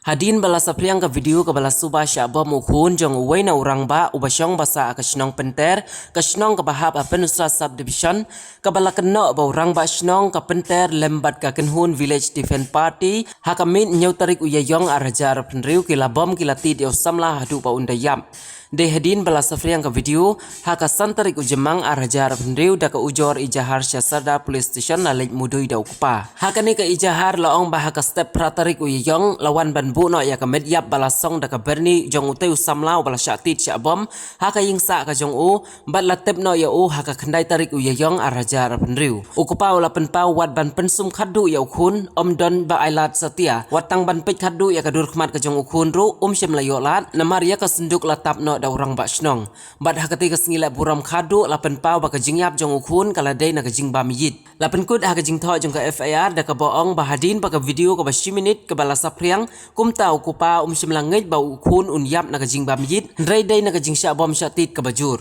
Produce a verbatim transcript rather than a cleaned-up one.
Hadien ba la saphriang ka video kaba la suba shah bom u khun jong uwei na u rangbah uba shong basa ha ka shnong Pynter, ka shnong kaba hap ha Pynursla Sub-Division, kaba la kynnoh ba u rangbah shnong ka Pynter lem bad ka kynhun Village Defence Party, ha ka miet hynñiew tarik u Ïaïong ar hajar arphew hynriew ki la bom ki la tied ïa u samla haduh ba un da ïap. Dei hadien ba la saphriang ka video, ha ka san tarik u Jymmang ar hajar arphew hynriew da ka ujor ejahar sha Sharda Police Station la leit mudui da u kpa. Ha kane ka ejahar la ong ba ha ka step phra tarik u Ïaïong la wan ban buh noh ïa ka met ïap ba la song da ka byrni jong utei u samla uba la shah tied shah bom ha ka ïing sah ka jong u, bad la tep noh ïa u ha ka khyndai tarik u Ïaïong ar hajar arphew hynriew. U kpa u la pynpaw wat ban pynsum khatduh ïa u khun, ym don ba ai lad satia. Wat tang ban peit khatduh ïa ka dur khmat ka jong u khun ruh, um shym la ïoh lad, namar ïa ka synduk la tap noh da u rangbah shnong. Bad ha katei ka sngi leh burom khatduh la pynpaw ba ka jingïap jong u khun ka la dei na ka jingbam ïit. La pynkut ha ka jingthoh jong ka F I R da kaba ong ba hadien ba ka video kaba shi minit kaba la saphriang, kumta u kpa um shym la ngeit ba u khun un ïap na ka jingbam ïit, hynrei dei na ka jingshah bom shah tied kaba jur.